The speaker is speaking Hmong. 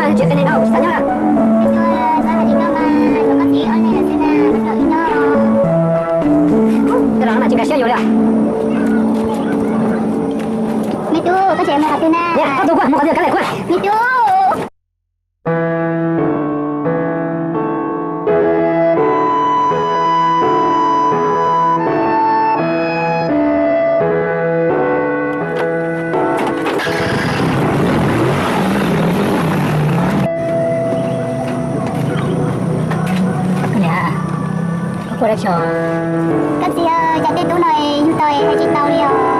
Tsis tau nyob. Tej los mas tsis nkag siab yuav li. Me tub, koj tseem mus qhov twg na? Koj tus kuj mus qhov twg, kab lam kuj. Me tub. Koj txiv, cas tej tub no yug tau hais tsis tau li os.